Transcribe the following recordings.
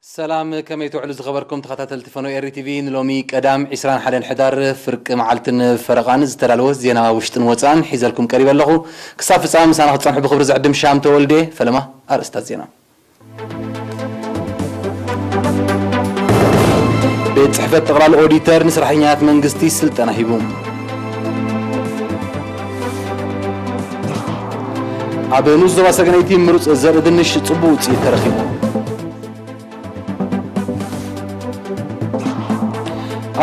ሰላም፣ ከመይ ትውዕሉ ዝኸበርኩም ተኸታተልቲ ፈኖ ኤሪ ቲቪ? ንሎሚ ቀዳም ዕስራን ሓደን ሕዳር ፍርቂ መዓልትን ፈረቓን ዝተዳለወ ዜና ውሽጥን ወጻእን ሒዘልኩም ቀሪበ ኣለኹ። ክሳብ ፍጻመ ምሳና ክትጸንሑ ብኽብሪ ዝዕድም ሻም ተወልዴ። ፈለማ ኣርእስታት ዜና። ቤት ጽሕፈት ጠቕላሊ ኦዲተር ንሰራሕተኛታት መንግስቲ ስልጠና ሂቡ። ኣብ ንኡስ ዞባ ሰገነይቲ ምሩጽ ዘርኢ ድንሽ ጽቡቕ ውጽኢት ተረኺቡ።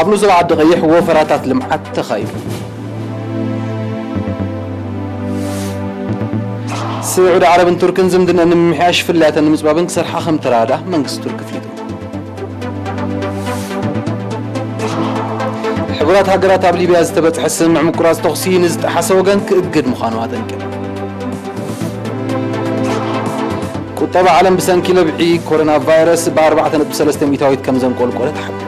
ኣብ ንኡስ ዞባ ዓዲ ቀይሕ ወፈራታት ልምዓት ተኻይዱ። ስዑዲ ዓረብን ቱርክን ዝምድነን ንምምሕያሽ ፍልልያተን ንምጽባብን ክሰርሓ ከም ተራዳ መንግስቲ ቱርክ ኣፍሊጡ። ሕቡራት ሃገራት ኣብ ሊብያ ዝተበጽሐ ስምምዕ ምቁራጽ ተኹሲ ንዝጠሓሰ ወገን ክእግድ ምዃኑ ኣጠንቂቑ። ቁጠባ ዓለም ብሰንኪ ለብዒ ኮሮና ቫይረስ ብ ኣርባዕተ ነጥቢ ሰለስተ ሚእታዊት ከም ዘንቆልቆለ ተሓቢሩ።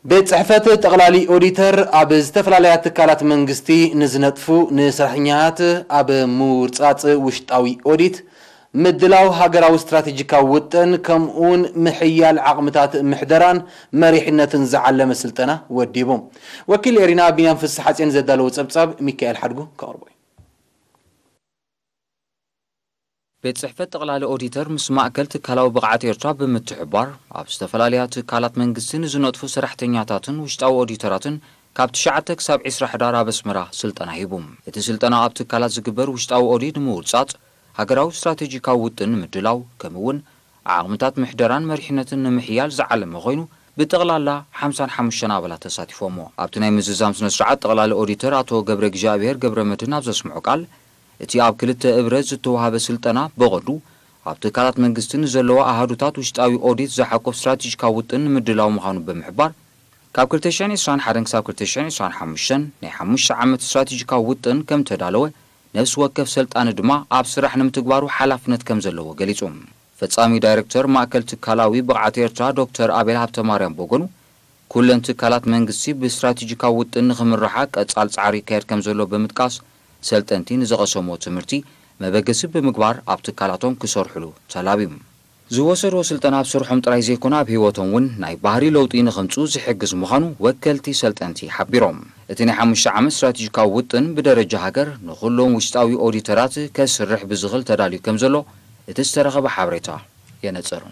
ቤት ጽሕፈት ጠቕላሊ ኦዲተር ኣብ ዝተፈላለያ ትካላት መንግስቲ ንዝነጥፉ ንሰራሕኛት ኣብ ምውርጻጽ ውሽጣዊ ኦዲት፣ ምድላው ሃገራዊ ስትራቴጂካዊ ውጥን፣ ከምኡውን ምሕያል ዓቕምታት ምሕደራን መሪሕነትን ዝዓለመ ስልጠና ወዲቡ። ወኪል ኤሪና ቢንያም ፍስሓጽዮን ዘዳለዎ ጸብጻብ ሚካኤል ሓድጉ ከቕርቦ እዩ። ቤት ጽሕፈት ጠቕላሊ ኦዲተር ምስ ማእከል ትካላዊ ብቕዓት ኤርትራ ብምትሕብባር፣ ኣብ ዝተፈላለያ ትካላት መንግስቲ ንዝነጥፉ ሰራሕተኛታትን ውሽጣዊ ኦዲተራትን ካብ ትሽዓተ ክሳብ ዕስራ ሕዳር ኣብ ኣስመራ ስልጠና ሂቡ። እቲ ስልጠና ኣብ ትካላት ዝግበር ውሽጣዊ ኦዲት ንምውርጻጽ፣ ሃገራዊ ስትራቴጂካዊ ውጥን ንምድላው፣ ከምኡ'ውን ዓቕምታት ምሕደራን መሪሕነትን ንምሕያል ዝዓለመ ኮይኑ፣ ብጠቕላላ ሓምሳን ሓሙሽተን ኣባላት ተሳቲፎሞ። ኣብቲ ናይ ምዝዛም ስነ ስርዓት፣ ጠቕላሊ ኦዲተር ኣቶ ገብረ እግዚኣብሔር ገብረ መድህን ኣብ ዘስምዖ ቃል፣ እቲ ኣብ ክልተ እብረ ዝተዋሃበ ስልጠና ብቐንዱ ኣብ ትካላት መንግስቲ ንዘለዋ ኣሃዱታት ውሽጣዊ ኦዲት ዝሓቁፍ ስትራቴጂካዊ ውጥን ንምድላው ምዃኑ ብምሕባር፣ ካብ ክልተ ሽሕን ዕስራን ሓደን ክሳብ ክልተ ሽሕን ዕስራን ሓሙሽተን ናይ ሓሙሽተ ዓመት ስትራቴጂካዊ ውጥን ከም ተዳለወ፣ ነፍሲ ወከፍ ሰልጣኒ ድማ ኣብ ስራሕ ንምትግባሩ ሓላፍነት ከም ዘለዎ ገሊጹ። ፈጻሚ ዳይሬክተር ማእከል ትካላዊ ብቕዓት ኤርትራ ዶክተር ኣቤል ሃብተማርያም ብወገኑ፣ ኩለን ትካላት መንግስቲ ብስትራቴጂካዊ ውጥን ንኽምርሓ ቀጻል ጻዕሪ ይካየድ ከም ዘሎ ብምጥቃስ፣ ሰልጠንቲ ንዝቐሰምዎ ትምህርቲ መበገሲ ብምግባር ኣብ ትካላቶም ክሰርሑሉ ተላብዩ። ዝወሰድዎ ስልጠና ኣብ ስርሖም ጥራይ ዘይኮነ ኣብ ህይወቶም እውን ናይ ባህሪ ለውጢ ንኸምጽኡ ዝሕግዝ ምዃኑ ወከልቲ ሰልጠንቲ ሓቢሮም። እቲ ናይ ሓሙሽተ ዓመት ስትራቴጂካዊ ውጥን ብደረጃ ሃገር ንኹሎም ውሽጣዊ ኦዲተራት ከስርሕ ብዝኽእል ተዳልዩ ከም ዘሎ እቲ ዝተረኸበ ሓበሬታ የነጽር።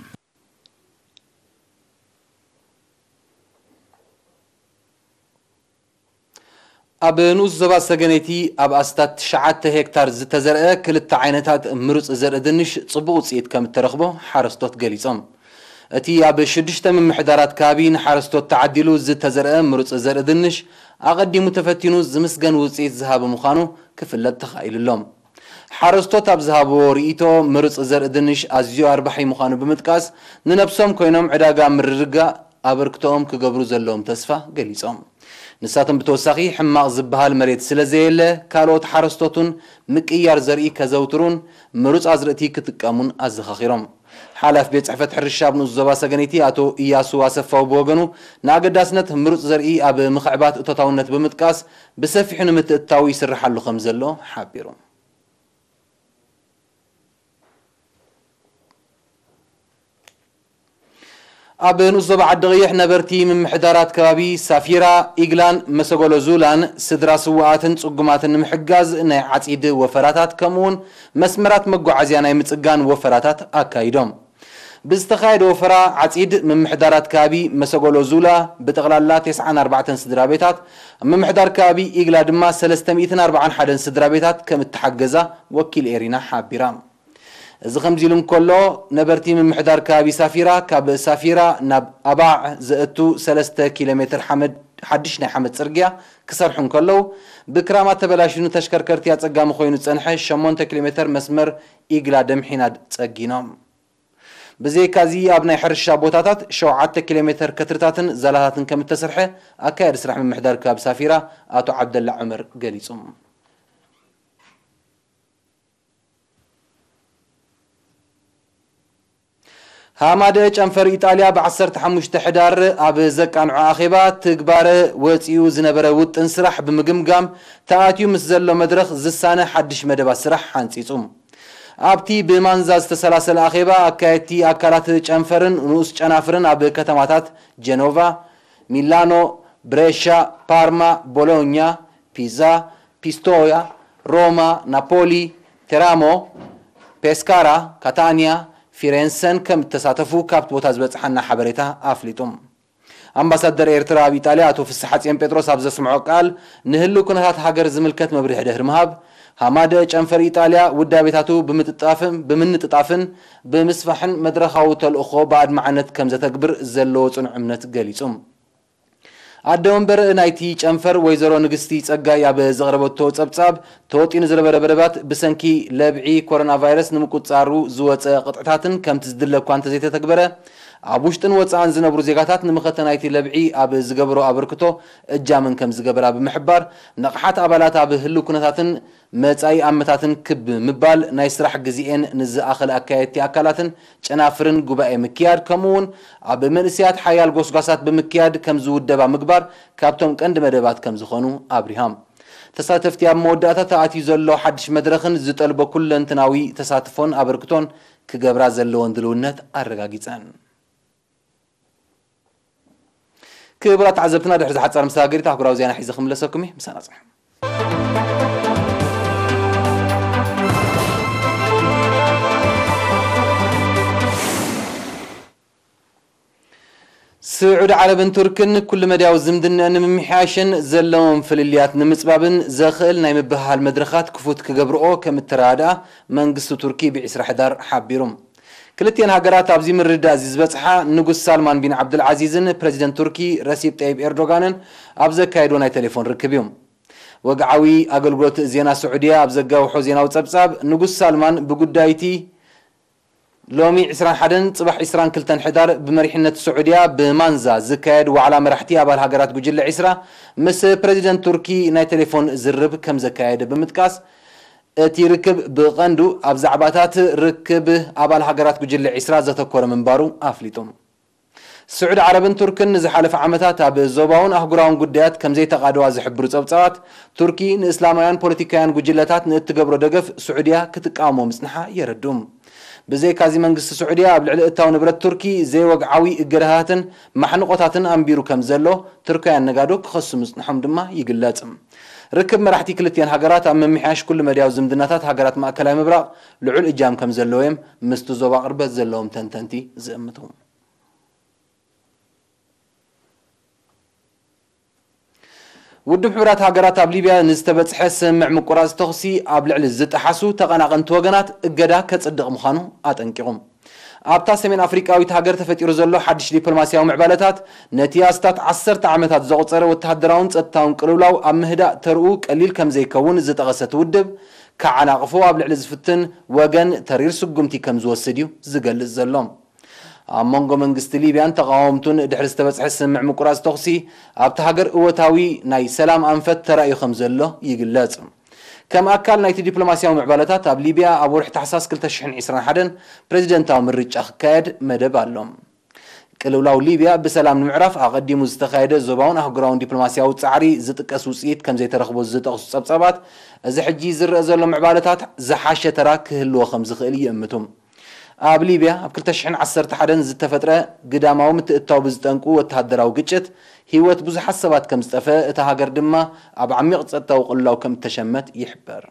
ኣብ ንኡስ ዞባ ሰገነይቲ ኣብ ኣስታት ትሽዓተ ሄክታር ዝተዘርአ ክልተ ዓይነታት ምሩጽ ዘርኢ ድንሽ ጽቡቕ ውጽኢት ከም እተረኽቦ ሓረስቶት ገሊጾም። እቲ ኣብ ሽዱሽተ ምምሕዳራት ከባቢ ንሓረስቶት ተዓዲሉ ዝተዘርአ ምሩጽ ዘርኢ ድንሽ ኣቐዲሙ ተፈቲኑ ዝምስገን ውጽኢት ዝሃበ ምዃኑ ክፍለጥ ተኻኢሉ ኣሎ። ሓረስቶት ኣብ ዝሃብዎ ርእይቶ፣ ምሩጽ ዘርኢ ድንሽ ኣዝዩ ኣርባሒ ምዃኑ ብምጥቃስ፣ ንነብሶም ኮይኖም ዕዳጋ ምርግጋእ ኣበርክቶኦም ክገብሩ ዘለዎም ተስፋ ገሊጾም። ንሳቶም ብተወሳኺ፣ ሕማቕ ዝበሃል መሬት ስለ ዘየለ፣ ካልኦት ሓረስቶት እውን ምቅያር ዘርኢ ከዘውትሩን ምሩጽ ኣዝርእቲ ክጥቀሙን ኣዘኻኺሮም። ሓላፊ ቤት ጽሕፈት ሕርሻ ኣብ ንኡስ ዞባ ሰገነይቲ ኣቶ ኢያሱ ኣሰፋው ብወገኑ፣ ንኣገዳስነት ምሩጽ ዘርኢ ኣብ ምኽዕባት እቶታውነት ብምጥቃስ፣ ብሰፊሑ ንምትእትታዉ ይስርሓሉ ከም ዘሎ ሓቢሩ። ኣብ ንኡስ ዞባ ዓዲ ቀይሕ ነበርቲ ምምሕዳራት ከባቢ ሳፊራ፣ ኢግላን መሰጎሎ ዙላን ስድራ ስውኣትን ጽጉማትን ንምሕጋዝ ናይ ዓጺድ ወፈራታት ከምኡውን መስመራት መጓዓዝያ ናይ ምጽጋን ወፈራታት ኣካይዶም። ብዝተኻየደ ወፈራ ዓጺድ፣ ምምሕዳራት ከባቢ መሰጎሎ ዙላ ብጠቕላላ ተስዓን ኣርባዕተን ስድራ ቤታት፣ ኣብ ምምሕዳር ከባቢ ኢግላ ድማ ሰለስተ ሚእትን ኣርባዓን ሓደን ስድራ ቤታት ከም እተሓገዛ ወኪል ኤሪና ሓቢራ። እዚ ከምዚ ኢሉ እንከሎ፣ ነበርቲ ምምሕዳር ከባቢ ሳፊራ፣ ካብ ሳፊራ ናብ ኣባዕ ዘእቱ ሰለስተ ኪሎ ሜትር ሓመድ፣ ሓድሽ ናይ ሓመድ ጽርግያ ክሰርሑ እንከለዉ፣ ብክራማት ተበላሽዩ ንተሽከርከርቲ ኣጸጋሚ ኮይኑ ዝጸንሐ ሸሞንተ ኪሎ ሜትር መስመር ኢግላ ደምሒናድ ጸጊኖም። ብዘይካዚ፣ ኣብ ናይ ሕርሻ ቦታታት ሸውዓተ ኪሎ ሜትር ከትርታትን ዛላታትን ከም እተሰርሐ ኣካያዲ ስራሕ ምምሕዳር ከባቢ ሳፊራ ኣቶ ዓብደላ ዑመር ገሊጹ። ሃማደ ጨንፈር ኢጣልያ ብ ዓሰርተ ሓሙሽተ ሕዳር ኣብ ዘቃንዖ ኣኼባ ትግባረ ወጺኡ ዝነበረ ውጥን ስራሕ ብምግምጋም ተኣትዩ ምስ ዘሎ መድረኽ ዝሳነ ሓድሽ መደባት ስራሕ ሓንጺጹ። ኣብቲ ብማንዛ ዝተሰላሰለ ኣኼባ ኣካየድቲ ኣካላት ጨንፈርን ንኡስ ጨናፍርን ኣብ ከተማታት ጀኖቫ፣ ሚላኖ፣ ብሬሻ፣ ፓርማ፣ ቦሎኛ፣ ፒዛ፣ ፒስቶያ፣ ሮማ፣ ናፖሊ፣ ቴራሞ፣ ፔስካራ፣ ካታንያ፣ ፊሬንሰን ከም እተሳተፉ ካብቲ ቦታ ዝበጽሓና ሓበሬታ ኣፍሊጡ። ኣምባሳደር ኤርትራ ኣብ ኢጣልያ ኣቶ ፍስሓጽዮን ጴጥሮስ ኣብ ዘስምዖ ቃል፣ ንህልው ኩነታት ሃገር ዝምልከት መብርሂ ድሕሪ ምሃብ፣ ሃማደ ጨንፈር ኢጣልያ ውዳቤታቱ ብምጥጣፍን ብምንጥጣፍን ብምስፋሕን መድረኻዊ ተልእኾ ብኣድማዕነት ከም ዘተግብር ዘለዎ ጽኑዕ እምነት ገሊጹ። ኣደ ወንበር ናይቲ ጨንፈር ወይዘሮ ንግስቲ ጸጋይ ኣብ ዘቕረበቶ ጸብጻብ፣ ተወጢኑ ዝነበረ መደባት ብሰንኪ ለብዒ ኮሮና ቫይረስ ንምቁጽጻሩ ዝወጸ ቅጥዕታትን ከምቲ ዝድለ እኳ እንተዘይተተግበረ፣ ኣብ ውሽጥን ወጻእን ዝነብሩ ዜጋታት ንመኸተ ናይቲ ለብዒ ኣብ ዝገብሮ ኣበርክቶ እጃምን ከም ዝገበራ ብምሕባር፣ ንቕሓት ኣባላት ኣብ ህልው ኩነታትን መጻኢ ኣመታትን ክብ ምባል፣ ናይ ስራሕ ግዜኤን ንዝኣኸለ ኣካየድቲ ኣካላትን ጨናፍርን ጉባኤ ምክያድ፣ ከምኡ እውን ኣብ መንእሰያት ሓያል ጎስጓሳት ብምክያድ ከም ዝውደባ ምግባር ካብቶም ቀንዲ መደባት ከም ዝኾኑ ኣብሪሃም። ተሳተፍቲ ኣብ መወዳእታ ተኣትዩ ዘሎ ሓድሽ መድረኽን ዝጠልቦ ኩለንትናዊ ተሳትፎን ኣበርክቶን ክገብራ ዘለዎን ድልውነት ኣረጋጊጸን። ክቡራት ተዓዘብትና፣ ድሕሪ ዝሓጻር መሰጋገሪት ኣህጉራዊ ዜና ሒዘ ክምለሰኩም እየ። ምሳና ጽንሑ። ስዑዲ ዓረብን ቱርክን ኩሉ መድያዊ ዝምድነአን ንምምሕያሽን ዘለዎም ፍልልያት ንምጽባብን ዘኽእል ናይ ምብህሃል መድረኻት ክፉት ክገብርኦ ከም እተረዳኣ መንግስቲ ቱርኪ ብ ዕስራ ሕዳር ሓቢሩ። ክልቲኤን ሃገራት ኣብዚ ምርድዳእ እዚ ዝበጽሓ ንጉስ ሳልማን ቢን ዓብዱልዓዚዝን ፕረዚደንት ቱርኪ ረሲፕ ጠይብ ኤርዶጋንን ኣብ ዘካየድዎ ናይ ቴሌፎን ርክብ እዩ። ወግዓዊ ኣገልግሎት ዜና ስዑድያ ኣብ ዘጋውሖ ዜናዊ ጸብጻብ፣ ንጉስ ሳልማን ብጉዳይቲ ሎሚ ዕስራን ሓደን ጽባሕ ዕስራን ክልተን ሕዳር ብመሪሕነት ስዑድያ ብማንዛ ዝካየድ ዋዕላ መራሕቲ ኣባል ሃገራት ጉጅለ ዕስራ ምስ ፕረዚደንት ቱርኪ ናይ ቴሌፎን ዝርብ ከም ዘካየደ ብምጥቃስ፣ እቲ ርክብ ብቐንዱ ኣብ ዛዕባታት ርክብ ኣባል ሃገራት ጉጅለ ዕስራ ዘተኮረ ምንባሩ ኣፍሊጡ። ስዑዲ ዓረብን ቱርክን ንዝሓለፈ ዓመታት ኣብ ዞባውን ኣህጉራውን ጉዳያት ከም ዘይተቓደዋ ዝሕብሩ ጸብጻባት፣ ቱርኪ ንእስላማውያን ፖለቲካውያን ጉጅለታት ንእትገብሮ ደገፍ ስዑድያ ክትቃወሞ ምጽንሓ የረድኡ። ብዘይካዚ መንግስቲ ስዑድያ ኣብ ልዕሊ እታው ንብረት ቱርኪ ዘይወግዓዊ እገዳታትን ማሕንቖታትን ኣንቢሩ ከም ዘሎ ቱርካውያን ነጋዶ ክኸሱ ምጽንሖም ድማ ይግለጽ። ርክብ መራሕቲ ክልቲኤን ሃገራት ኣብ ምምሕያሽ ኩሉ መድያዊ ዝምድናታት ሃገራት ማእከላይ ምብራቕ ልዑል እጃም ከም ዘለዎ እዮም ምስቲ ዞባ ቅርበት ዘለዎም ተንተንቲ ዝእምቱ። ውድብ ሕቡራት ሃገራት ኣብ ሊብያ ንዝተበጽሐ ስምምዕ ምቁራጽ ተኹሲ ኣብ ልዕሊ ዝጠሓሱ ተቐናቐንቲ ወገናት እገዳ ከጽድቕ ምዃኑ ኣጠንቂቑ። ኣብታ ሰሜን ኣፍሪቃዊት ሃገር ተፈጢሩ ዘሎ ሓድሽ ዲፕሎማስያዊ ምዕባለታት፣ ነቲ ኣስታት ዓሰርተ ዓመታት ዘቑጸረ ወተሃደራውን ጸጥታውን ቅልውላው ኣብ ምህዳእ ተርኡ ቀሊል ከም ዘይከውን ዝጠቐሰ እቲ ውድብ፣ ክዓናቕፎ ኣብ ልዕሊ ዝፍትን ወገን ተሪር ስጉምቲ ከም ዝወስድ እዩ ዝገልጽ ዘሎ። ኣብ መንጎ መንግስቲ ሊብያን ተቓወምቱን ድሕሪ ዝተበጽሐ ስምምዕ ምቁራጽ ተኹሲ፣ ኣብቲ ሃገር እወታዊ ናይ ሰላም ኣንፈት ተራእዩ ከም ዘሎ ይግለጽ። ከም ኣካል ናይቲ ዲፕሎማስያዊ ምዕባለታት፣ ኣብ ሊብያ ኣብ ወርሒ ታሕሳስ ክልተ ሽሕን ዕስራን ሓደን ፕረዚደንታዊ ምርጫ ክካየድ መደብ ኣሎ። ቅልውላው ሊብያ ብሰላም ንምዕራፍ ኣቐዲሙ ዝተኻየደ ዞባውን ኣህጉራውን ዲፕሎማስያዊ ጻዕሪ ዝጥቀስ ውጽኢት ከም ዘይተረኽቦ ዝጠቕሱ ጸብጻባት፣ እዚ ሕጂ ዝረአ ዘሎ ምዕባለታት ዝሓሸ ተራ ክህልዎ ከም ዝኽእል ይእምቱ። ኣብ ሊብያ ኣብ ክልተ ሽሕን ዓሰርተ ሓደን ዝተፈጥረ ግዳማዊ ምትእትታው ብዝጠንቁ ወተሃደራዊ ግጭት፣ ህይወት ብዙሓት ሰባት ከም ዝጠፍአ፣ እታ ሃገር ድማ ኣብ ዓሚቕ ጸጥታዊ ቅልውላው ከም እተሸመት ይሕበር።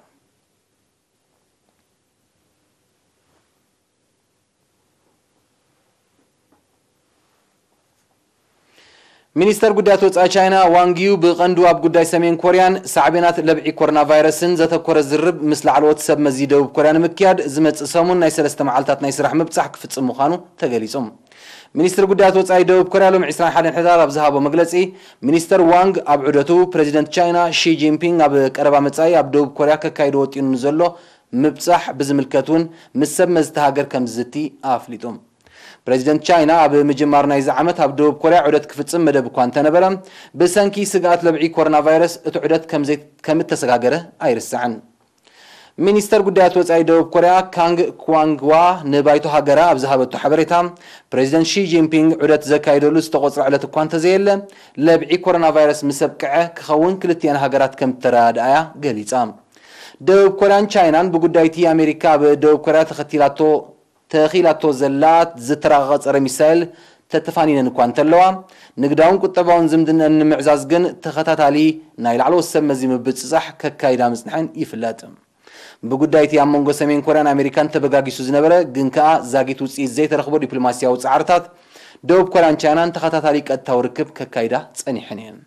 ሚኒስተር ጉዳያት ወጻኢ ቻይና ዋንግ ዩ ብቐንዱ ኣብ ጉዳይ ሰሜን ኮርያን ሳዕቤናት ለብዒ ኮሮና ቫይረስን ዘተኮረ ዝርብ ምስ ላዕለዎት ሰብ መዚ ደቡብ ኮርያ ንምክያድ ዝመጽእ ሰሙን ናይ ሰለስተ መዓልታት ናይ ስራሕ ምብጻሕ ክፍጽም ምዃኑ ተገሊጹ። ሚኒስትሪ ጉዳያት ወጻኢ ደቡብ ኮርያ ሎሚ ዕስራን ሓደን ሕዳር ኣብ ዝሃቦ መግለጺ፣ ሚኒስተር ዋንግ ኣብ ዑደቱ ፕረዚደንት ቻይና ሺ ጂንፒንግ ኣብ ቀረባ መጻኢ ኣብ ደቡብ ኮርያ ከካይዶ ወጢኑ ንዘሎ ምብጻሕ ብዝምልከት እውን ምስ ሰብ መዚ እታ ሃገር ከም ዝዝቲ ኣፍሊጡ። ፕረዚደንት ቻይና ኣብ ምጅማር ናይዚ ዓመት ኣብ ደቡብ ኮርያ ዑደት ክፍጽም መደብ እኳ እንተነበረ፣ ብሰንኪ ስግኣት ለብዒ ኮሮና ቫይረስ እቲ ዑደት ከም ዘይ-፣ ከም እተሰጋገረ ኣይርሳዕን። ሚኒስተር ጉዳያት ወጻኢ ደቡብ ኮርያ ካንግ ክዋንግዋ ንባይቶ ሃገራ ኣብ ዝሃበቶ ሓበሬታ፣ ፕሬዚደንት ሺ ጂንፒንግ ዑደት ዘካይደሉ ዝተቖጽረ ዕለት እኳ እንተዘየለ፣ ለብዒ ኮሮና ቫይረስ ምስ ኣብቅዐ ክኸውን ክልቲኣን ሃገራት ከም እተረዳድኣያ ገሊጻ። ደቡብ ኮርያን ቻይናን ብጉዳይቲ ኣሜሪካ ኣብ ደቡብ ኮርያ ተኸቲላቶ ተኺላቶ ዘላ ዝተራቐቐ ጸረ ሚሳይል ተተፋኒነን እኳ እንተለዋ፣ ንግዳውን ቁጠባውን ዝምድነን ንምዕዛዝ ግን ተኸታታሊ ናይ ላዕለዎት ሰብ መዚ ምብጽጻሕ ከካይዳ ምጽንሐን ይፍለጥ። ብጉዳይቲ ኣብ መንጎ ሰሜን ኮርያን ኣሜሪካን ተበጋጊሱ ዝነበረ ግን ከኣ ዛጊት ውጽኢት ዘይተረኽቦ ዲፕሎማስያዊ ጻዕርታት፣ ደቡብ ኮርያን ቻይናን ተኸታታሊ ቀጥታዊ ርክብ ከካይዳ ጸኒሐን እየን።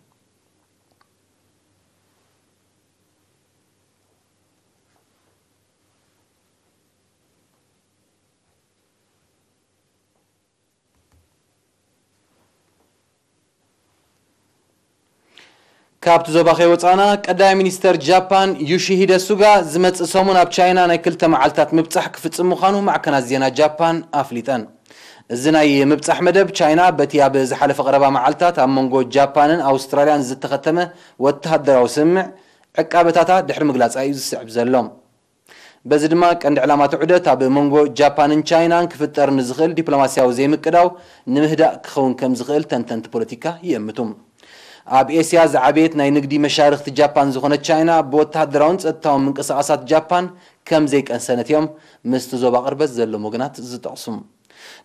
ካብቲ ዞባ ከይወጻና፣ ቀዳማይ ሚኒስተር ጃፓን ዮሺሂደ ሱጋ ዝመጽእ ሰሙን ኣብ ቻይና ናይ ክልተ መዓልታት ምብጻሕ ክፍጽም ምዃኑ ማዕከናት ዜና ጃፓን ኣፍሊጠን። እዚ ናይ ምብጻሕ መደብ ቻይና በቲ ኣብ ዝሓለፈ ቀረባ መዓልታት ኣብ መንጎ ጃፓንን ኣውስትራልያን ዝተኸተመ ወተሃደራዊ ስምምዕ ዕቃበታታ ድሕሪ ምግላጻ እዩ ዝስዕብ ዘሎ። በዚ ድማ ቀንዲ ዕላማ እቲ ዑደት ኣብ መንጎ ጃፓንን ቻይናን ክፍጠር ንዝኽእል ዲፕሎማስያዊ ዘይምቅዳው ንምህዳእ ክኸውን ከም ዝኽእል ተንተንቲ ፖለቲካ ይእምቱ። ኣብ ኤስያ ዝዓበየት ናይ ንግዲ መሻርኽቲ ጃፓን ዝኾነት ቻይና ብወተሃደራውን ጸጥታውን ምንቅስቓሳት ጃፓን ከም ዘይቀንሰነት እዮም ምስቲ ዞባ ቅርበት ዘለዎም ወገናት ዝጠቕሱ።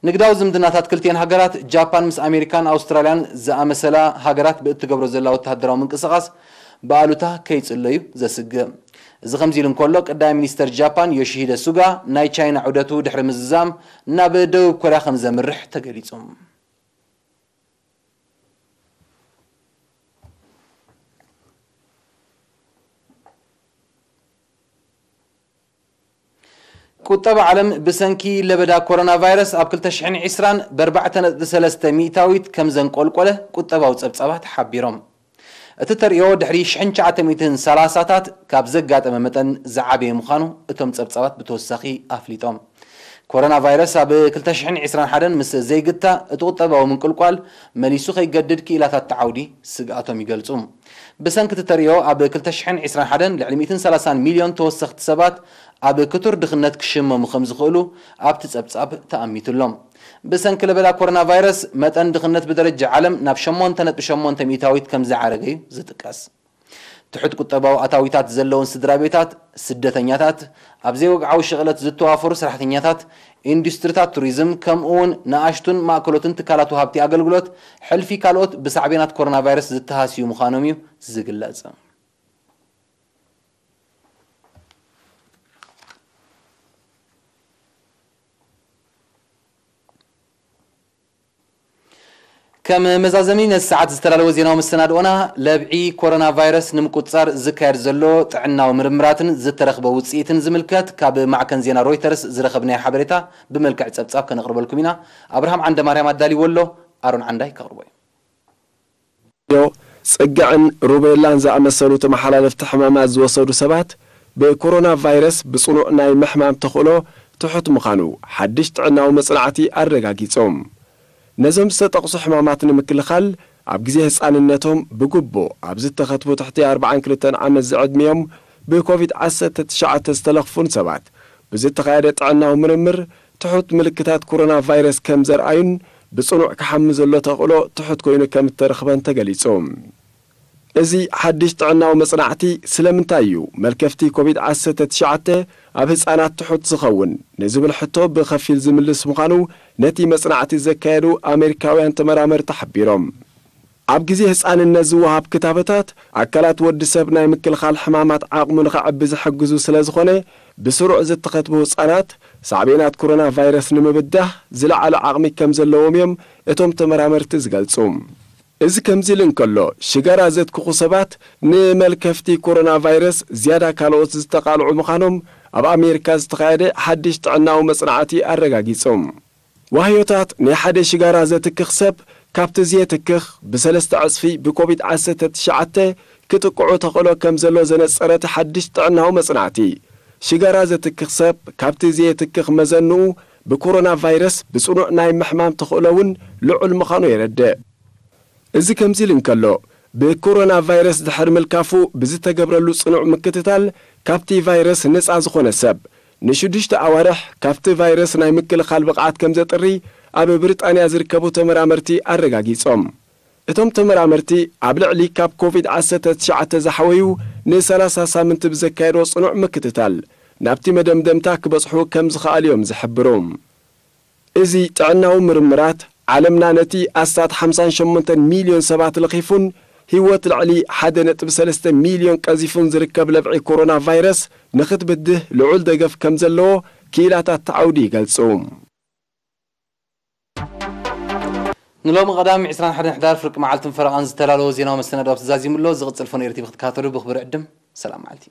ንግዳዊ ዝምድናታት ክልቲኤን ሃገራት፣ ጃፓን ምስ ኣሜሪካን ኣውስትራልያን ዝኣመሰላ ሃገራት ብእትገብሮ ዘላ ወተሃደራዊ ምንቅስቓስ ብኣሉታ ከይጽለዩ ዘስግእ። እዚ ከምዚ ኢሉ እንከሎ፣ ቀዳማይ ሚኒስተር ጃፓን ዮሺሂደ ሱጋ ናይ ቻይና ዑደቱ ድሕሪ ምዝዛም ናብ ደቡብ ኮርያ ከም ዘምርሕ ተገሊጹ። ቁጠባ ዓለም ብሰንኪ ለበዳ ኮሮና ቫይረስ ኣብ ክልተ ሽሕን ዕስራን ብኣርባዕተ ነጥቢ ሰለስተ ሚእታዊት ከም ዘንቆልቆለ ቁጠባዊ ጸብጻባት ሓቢሮም። እቲ ተርእዮ ድሕሪ ሽሕን ትሽዓተ ሚእትን ሰላሳታት ካብ ዘጋጠመ መጠን ዝዓበየ ምዃኑ እቶም ጸብጻባት ብተወሳኺ ኣፍሊጦም። ኮሮና ቫይረስ ኣብ ክልተ ሽሕን ዕስራን ሓደን ምስ ዘይግታእ፣ እቲ ቁጠባዊ ምንቁልቋል መሊሱ ከይገድድ ክኢላታት እቲ ዓውዲ ስግኣቶም ይገልጹ። ብሰንኪ እቲ ተርእዮ ኣብ ክልተ ሽሕን ዕስራን ሓደን ልዕሊ ሚእትን ሰላሳን ሚልዮን ተወሰኽቲ ሰባት ኣብ ክቱር ድኽነት ክሽመሙ ከም ዝኽእሉ ኣብቲ ጸብጻብ ተኣሚቱ ኣሎ። ብሰንኪ ለበዳ ኮሮና ቫይረስ መጠን ድኽነት ብደረጃ ዓለም ናብ ሸሞንተ ነጥቢ ሸሞንተ ሚእታዊት ከም ዝዓረገ እዩ ዝጥቀስ። ትሑት ቁጠባዊ ኣታዊታት ዘለውን ስድራ ቤታት፣ ስደተኛታት፣ ኣብ ዘይወግዓዊ ሸቕለት ዝተዋፈሩ ሰራሕተኛታት፣ ኢንዱስትሪታት ቱሪዝም፣ ከምኡ እውን ንኣሽቱን ማእከሎትን ትካላት ወሃብቲ ኣገልግሎት፣ ሕልፊ ካልኦት ብሳዕቤናት ኮሮና ቫይረስ ዝተሃስዩ ምዃኖም እዩ ዝግለጽ። ከም መዛዘሚ ነዚ ሰዓት ዝተዳለወ ዜናዊ መሰናድኦና፣ ለብዒ ኮሮና ቫይረስ ንምቁጽጻር ዝካየድ ዘሎ ጥዕናዊ ምርምራትን ዝተረኽበ ውጽኢትን ዝምልከት ካብ ማዕከን ዜና ሮይተርስ ዝረኸብናዮ ሓበሬታ ብመልክዕ ጸብጻብ ከነቕርበልኩም ኢና። ኣብርሃም ዓንደ ማርያም ኣዳልይዎ ኣሎ፣ ኣሮን ዓንዳይ ከቕርቦ እዩ። ጽግዕን ሩቤላን ዝኣመሰሉ ተመሓላለፍቲ ሕማማት ዝወሰዱ ሰባት ብኮሮና ቫይረስ ብጽኑዕ ናይ ምሕማም ተኽእሎ ትሑት ምዃኑ ሓድሽ ጥዕናዊ መጽናዕቲ ኣረጋጊጾም። ነዞም ዝተጠቕሱ ሕማማት ንምክልኻል ኣብ ግዜ ህጻንነቶም ብግቡእ ኣብ ዝተኸትቡ ትሕቲ ኣርብዓን ክልተን ዓመት ዝዕድሚኦም ብኮቪድ ዓሰርተ ትሽዓተ ዝተለኽፉን ሰባት ብዝተኻየደ ጥዕናዊ ምርምር ትሑት ምልክታት ኮሮና ቫይረስ ከም ዘርኣዩን ብጽኑዕ ክሓሚ ዘሎ ተኽእሎ ትሑት ኮይኑ ከም እተረኽበን ተገሊጹ። እዚ ሓድሽ ጥዕናዊ መጽናዕቲ ስለምንታይ እዩ መልከፍቲ ኮቪድ ዓሰርተ ትሽዓተ ኣብ ህጻናት ትሑት ዝኸውን ንዝብል ሕቶ ብኸፊል ዝምልስ ምዃኑ ነቲ መጽናዕቲ ዘካየዱ ኣሜሪካውያን ተመራመርቲ ሓቢሮም። ኣብ ግዜ ህጻንነት ዝወሃብ ክታበታት ኣካላት ወዲ ሰብ ናይ ምክልኻል ሕማማት ዓቕሙ ንኸዕቢ ዝሕግዙ ስለ ዝኾነ ብስሩዕ ዝተኸትቡ ህጻናት ሳዕቤናት ኮሮና ቫይረስ ንምብዳህ ዝለዓለ ዓቕሚ ከም ዘለዎም እዮም እቶም ተመራመርቲ ዝገልጹ። እዚ ከምዚ ኢሉ እንከሎ ሽጋራ ዘትክኹ ሰባት ንመልከፍቲ ኮሮና ቫይረስ ዝያዳ ካልኦት ዝተቓልዑ ምዃኖም ኣብ ኣሜሪካ ዝተኻየደ ሓድሽ ጥዕናዊ መጽናዕቲ ኣረጋጊጹ። ዋህዮታት ናይ ሓደ ሽጋራ ዘትክኽ ሰብ ካብቲ ዘየትክኽ ብሰለስተ ዕጽፊ ብኮቪድ ዓሰርተ ትሽዓተ ክጥቅዑ ተኽእሎ ከም ዘሎ ዘነጸረ እቲ ሓድሽ ጥዕናዊ መጽናዕቲ፣ ሽጋራ ዘትክኽ ሰብ ካብቲ ዘየትክኽ መዘንኡ ብኮሮና ቫይረስ ብጽኑዕ ናይ ምሕማም ተኽእሎ እውን ልዑል ምዃኑ የረድእ። እዚ ከምዚ ኢሉ እንከሎ፣ ብኮሮና ቫይረስ ድሕሪ ምልካፉ ብዝተገብረሉ ጽኑዕ ምክትታል ካብቲ ቫይረስ ነጻ ዝኾነ ሰብ ንሽዱሽተ ኣዋርሕ ካብቲ ቫይረስ ናይ ምክልኻል ብቕዓት ከም ዘጥሪ ኣብ ብሪጣንያ ዝርከቡ ተመራመርቲ ኣረጋጊጾም። እቶም ተመራመርቲ ኣብ ልዕሊ ካብ ኮቪድ ዓሰርተ ትሽዓተ ዝሓወዩ ንሰላሳ ሳምንቲ ብዘካየድዎ ጽኑዕ ምክትታል ናብቲ መደምደምታ ክበጽሑ ከም ዝኸኣሉ እዮም ዝሕብሩ። እዚ ጥዕናዊ ምርምራት ዓለምና ነቲ ኣስታት ሓምሳን ሸሞንተን ሚልዮን ሰባት ለኺፉን ህይወት ልዕሊ ሓደ ነጥቢ ሰለስተ ሚልዮን ቀዚፉን ዝርከብ ለብዒ ኮሮና ቫይረስ ንኽትብድህ ልዑል ደገፍ ከም ዘለዎ ክኢላታት እቲ ዓውዲ ይገልጹ። ንሎሚ ቀዳሚ ዕስራን ሓደን ሕዳር ፍርቂ መዓልትን ፈረቓን ዝተዳለወ ዜናዊ መሰናዶ ተዛዚሙ ኣሎ። ዝቕጽል ፈኖ ኤርቲቪ ክትከታተሉ ብኽብሪ ዕድም። ሰላም መዓልቲ።